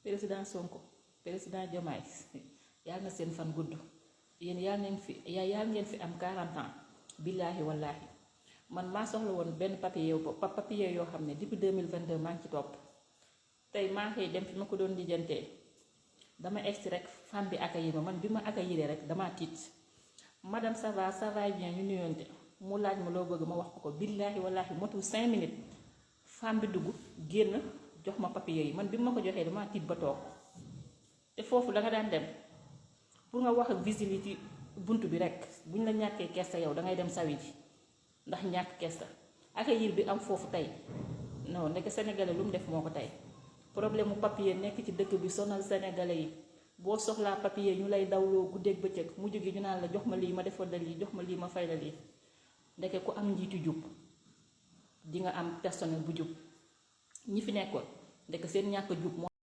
président Sonko président Diomaye yàlla na seen fan gudd yéen yàlla ngeen fi am 40 ans billaahi wallaahi man maa soxla woon benn papier yoo xam ne depuis 2022 maa ngi ci topp tey maa koy dem fi ma ko doon lijjantee dama egsi rek femme bi accueillir ma man bi ma accueillir rek dama tiit madame ça va bien ñu nuyoonte mu laaj ma loo bëgg ma wax ko billaahi wallaahi motul 5 minutes femme bi dugg génn jox ma papier yi man bi ma ko joxee dama tiit ba toog te foofu da nga daan dem pour nga wax ak visibilité bunt bi rek buñ la ñàkkee kersa yow dangay dem sawi ji ndax ñàkk kersa accueillir bi am foofu tey non nekk sénégalais lu mu def moo ko tey problème mu papier nekk ci dëkk bi sonal sénégalais yi boo soxlaa papier ñu lay dawloo guddeeg bëccëg mujj gi ñu naan la jox ma lii ma defal la lii jox ma lii ma fay la lii ndeke ku am njiitu jub di nga am personnel bu jub ñi fi nekkoon ndeke seen ñàkk jub